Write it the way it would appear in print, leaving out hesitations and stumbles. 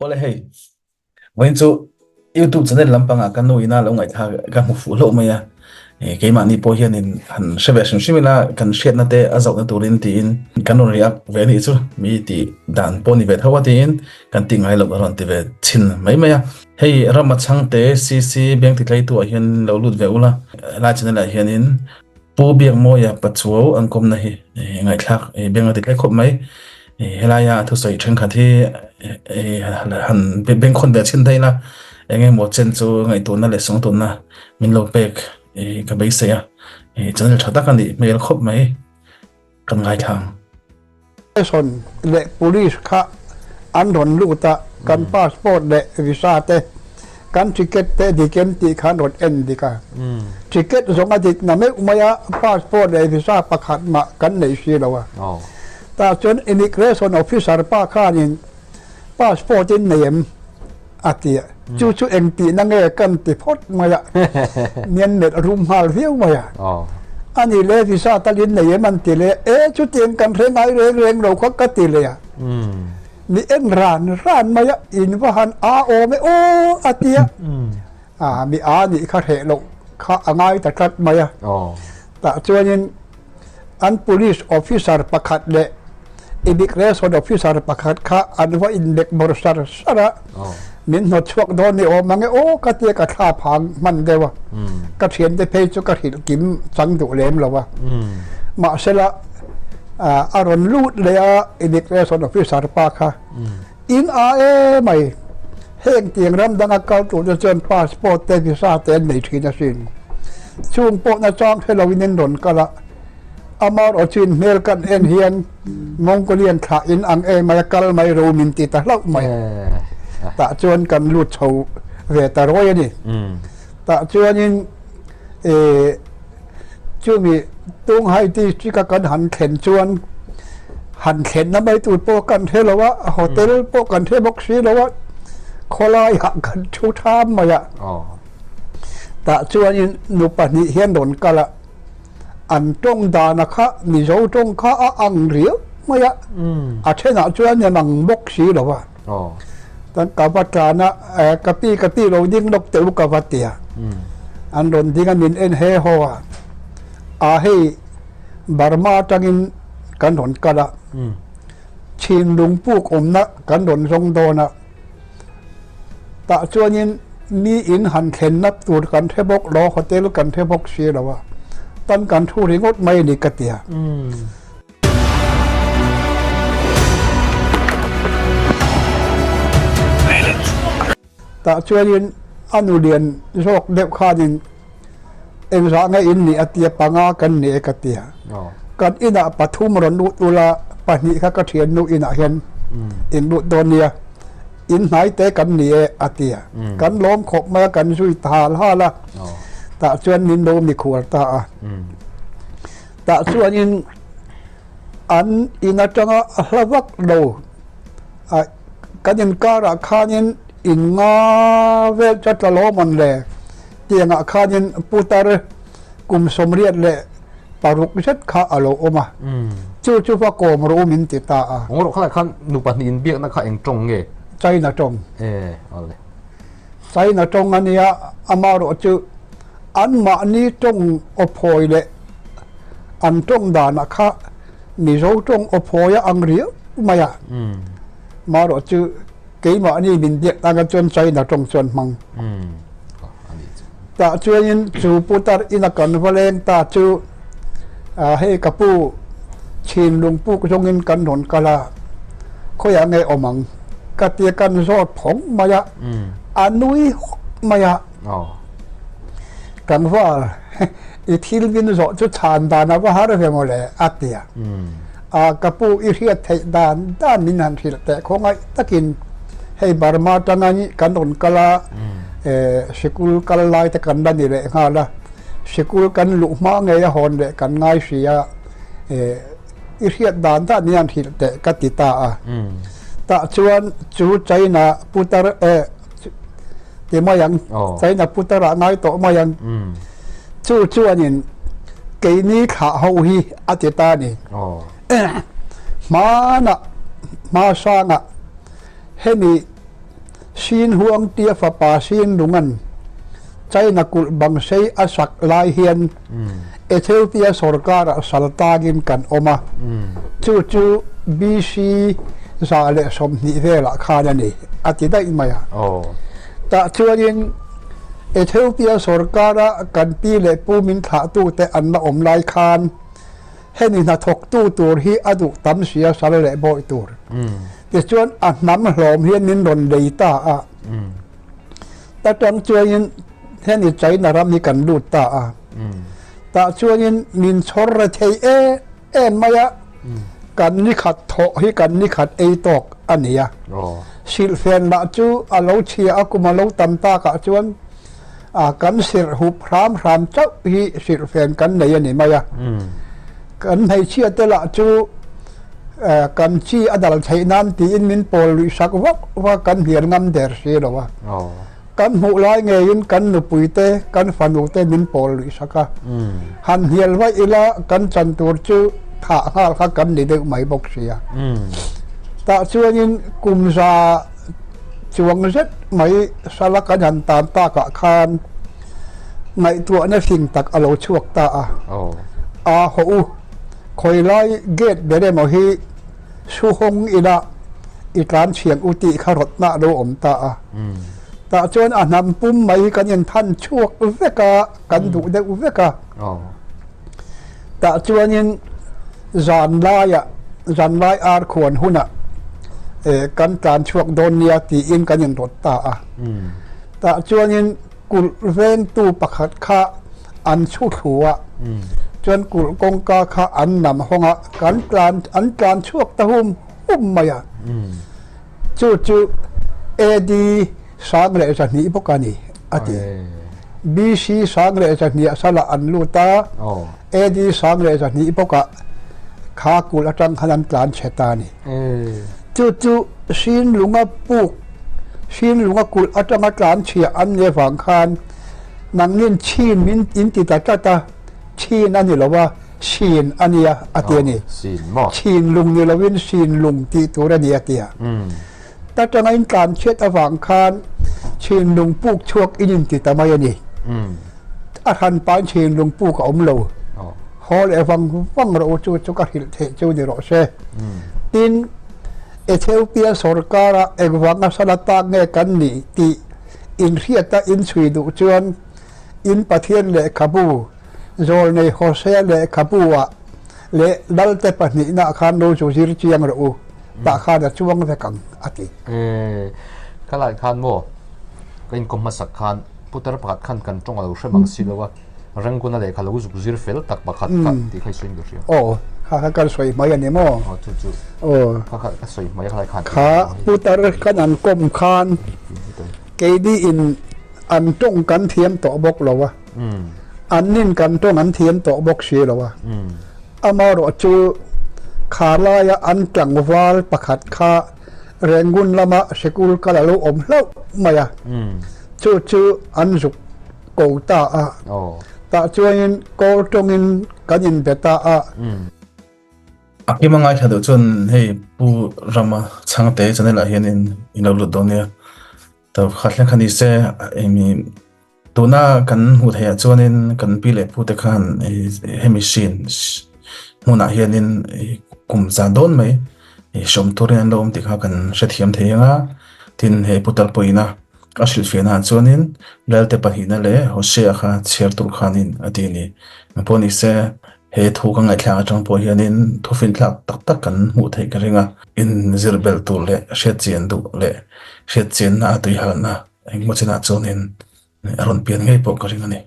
Awle hei, vawiin chu YouTube channel lampangah ka nu ina lo ngaihthlak ka hmu fuh hlauh mai a, keimahni pawh hianin han hre ve hrim hrim ila kan hriatna te a zohna turin tiin kan rawn react ve a nih chu, mi tih dan pawh ni ve tho a tiin kan tih ngai loh a rawn ti ve chhin mai mai a. Hei Rama Chhangte CC Bank titleitu ah hian lo lut ve ula, helai channel ah hianin Pu Biakmawia Pachuau an kawmna hi ngaihthlak beng a ti tlai khawp mai. Helaia a thusawi thenkhat hi han bengkhawn ve chhin daih la, eng emaw chen chu ngaihtuahna leh sawngtuahna min lo pek ka beisei a. Channel tha tak a nih hmel khawp mai kan ngaithla ang. Station leh Police kha an rawn lut a, kan passport leh visa te, kan ticket te dik em tih kha an rawn en dik a. Ticket zawng a dik na meuh mai a, passport leh visa pakhat mah kan nei si lo a. Tah chuan Immigration Officer pa khanin passport in nei em? a ti a. Chu chu eng tihna nge kan ti phawt mai a, nian melh rum nghal viau mai a. A ni le visa talin nei em an ti le, e chutiang kan hre ngai reng reng lo kha ka ti le a. Mi en ran ran mai a, in va han a awm e aw a ti a. A mi a nih kha hreh loh kha a ngai ta tlat mai a. Tah chuanin an police officer pakhat leh immigration officer pakhat kha an va inbek bawr sar sar a, min hnawt chhuak dawn ni awm ang e aw ka tia ka thla phang hman deuh a, ka thiante phei chu ka hrilh kim chang duh lem lo a, mahsela a rawn lut leh a immigration officer pa kha in a e mai heng tiang ram danga kal tur te chuan passport te visa te an nei thin asin chung pawh na chang hre lo in an rawn kal a amaherawh chu in hmel kan en hian Mongolian thlah in ang em mai a kal mai ro min ti ta hlauh mai tah chuan kan lut chho ve ta rawi a ni tah chuanin eh Chumi Tunghai district a kan han thlen chuan han thlenna mai tur pawh kan hre lo a, hotel pawh kan hre bawk si lo a, khawlaiah kan thu tham mai a. Tah chuanin nu pahnih hian rawn kal a, an tawng dana kha Mizo tawng kha a ang riau mai a, a thenah chuan em ang bawk si lo a. Tan ka va tlan a, ka pi ka pi lo ding lawk teh u ka va ti a. An rawn ding a min en he haw a, a hei Burma atangin kan rawn kal a, Chhinlung puk awmna kan rawn zawng dawn a, tah chuanin mi in han thlenna tur kan hre bawk lo, hotel kan hre bawk si lo a, tan kan thu ringawt mai a ni ka ti a. Tah chuanin a nu lian zawk deuh khanin engzah nge in nih a tia panga kan ni e ka tia. Kan inah pathum rawn lut ula pahnih kha ka thiannu inah hian in lut dawn nia in hnai te kan ni e a tia. Kan lawm khawp mai a kan zui ta hal hal a. Tah chuan min lo mikhual ta a. Tah chuanin an in atanga a hla vak lo a kan inkarah khanin in nga vel chu a tla lo mawn le tiangah khanin putar kum sawmriat leh paruk zet kha a lo awm a chu chu va kawm rawh u min ti ta a. Rawh khalai khan nu pahnih inbiakna kha eng tawng nge? China tawng. E awle. China tawng a nia amaherawh chu Anmahni tawng aw phawi leh an tawng danah kha Mizo tawng aw phawi a ang riau mai a. Marawh chu keimahni min biak tanga chuan China tawng chuan hmang. Tah chuanin chu putar ina kan va leng ta chu hei ka pu Chhinlung puk zawngin kan rawn kal a, khawiah nge awm ang ka tia kan zawt phawng mai a, a nui hawk mai a. Kan val i thil min zawh chu chhan dan a va har ve maw le a ti a. A ka pu i hriat theih dan dan min han hrilh teh khawngaih takin hei Burma atanga kan rawn kal a sikul kal lai te kan la ni leh nghal a, sikul kan luh hma ngei a hawn leh kan ngai si a i hriat dan dan min han hrilh teh ka ti ta a. Tah chuan chu China putar ti mai ang China putar ah ngai tawh mai ang chu chuanin keini thlah ho hi a ti ta ni hmanah hmasangah hemi. Sin Huangtia fapa Sin Lungan China kulh bang sei a sak lai hian Ethiopia sorkarah sal tangin kan awm a, chu chu BC 120 velah khan a ni, a ti daih mai a. Tah chuanin Ethiopia sorkara kan pi leh pu min thlahtute an la awm lai khan Hemi hnathawktu tur hi a duh tam si a, sal leh bawih tur. Tichuan a hnam hlawm hian min rawn lei ta a. Ta tang chuanin hemi China ram hi kan lut ta a. Tah chuanin min chhawr re thei em em mai a, kan ni khat thawh hi kan ni khat ei tawk a ni a. Silhfen lah chu a lo chhia a, kum a lo tam takah chuan A kan sirh hup hram hram chauh hi sirhfen kan nei a ni mai a. Kan hmeichhia te lah chu kan chi a dal theih nan tiin min pawl luih sak vak vak kan hnial ngam der si lo a. Kan hmuh lai ngeiin kan nupui te, kan fanu te min pawl luih sak a. Han hnial vaih ila kan chan tur chu thah nghal kha kan ni deuh mai bawk si a. Tah chuanin kum za Chuang zet mai sala kan han tan takah khan ngaihtuahna hring tak a lo chhuak ta a. A haw u, khawi lai gate ber emaw hi su hawng ila i tlan chhiang u tih kha rawtna a lo awm ta a. Tah chuan a hnam pum mai hi kan inthan chhuak vek a, kan duh deuh vek a. Tah chuanin zan laiah, zan lai ar khuan hunah kan tlan chhuak dawn nia tiin kan inrawt ta a. Tah chuanin kulh vengtu pakhat kha an chhu thlu a, chuan kulh kawngka kha an nam hawng a, kan tlan an tlan chhuak ta hum hum mai a. Chu chu AD 1002 bawk a ni, a ti. BC 1002 ah salah an lut a, AD 1002 bawkah kha kulh atang khan an tlan chhe ta a ni. Chu chu Sinlunga puk, Sinlunga kulh atanga tlan chhia an nih avang khan nangnin chhin min in ti ta tlat a, chhin a ni lo a, sin a nia a ti a ni. Chhin lung ni lovin sin lung tih tur a ni a ti a. Ta tanga in tlan chhiat avang khan chhinlung puk chhuak in inti ta mai a ni. A hran pain chhinlung puk a awm lo. Haw leh vang vang rawh u chu chu ka hrilh theih chu ni rawh se. Tin, Ethiopia sorkara engvanga sala tak nge kan nih tih inhriata inchhui duh chuan in Pathian lehkhabu Zawlnei Hosea lehkhabu-ah leh Lalte pahnihnaah khan lo zu zir chiang rawh u, tah khan a chuang vek ang, a ti. E, ka lai khan maw, ka inkawm hmasak khan putar pakhat khan kan tawng a lo hre mang si lo a, Rangkuna lehkha lo zuk zir fel tak pakhat kha tih kha i sawi in ka hria. Aw, kha kha kan sawi hmai a ni maw? Aw, chu chu. Aw. Kha kha ka sawi hmai a khalai khan. Kha putar kan an kawm khan keini in an tawng kan thiam tawh bawk lo a, an nin kan tawng an thiam tawh bawk si lo a. Amaherawh chu kha laia an tlangval pakhat kha Rangoon lama sikul kal a lo awm hlauh mai a, chu chu an zuk ko ta a. Tah chuanin kawl tawngin kan inbe ta a. A kima ngaithla deuh chuan hei Pu Rama Chhangte channel ah hianin in lo lut dawn nia. To kha thleng kha ni se emi tuna kan hmuh theih ah chuanin kan pi leh pu te khan hemi sin hmunah hianin kum za dawn mai hrawm turin an lo awm tih kha kan hrethiam thei ang a, tin hei putar pawhin a a hrilhfiahna ah chuanin Lalte pahnihna leh Hosea kha chhiar tur khanin a ti a ni. Engpawh ni se He thu ka ngaihthlak atang pawh hianin thufinthlak tak tak kan hmuh theih ka ring a, inzir belh tur leh hriatchian duh leh hriatchianna a tuihalna engemaw chinah chuanin a rawn pian ngei pawh ka ring a ni.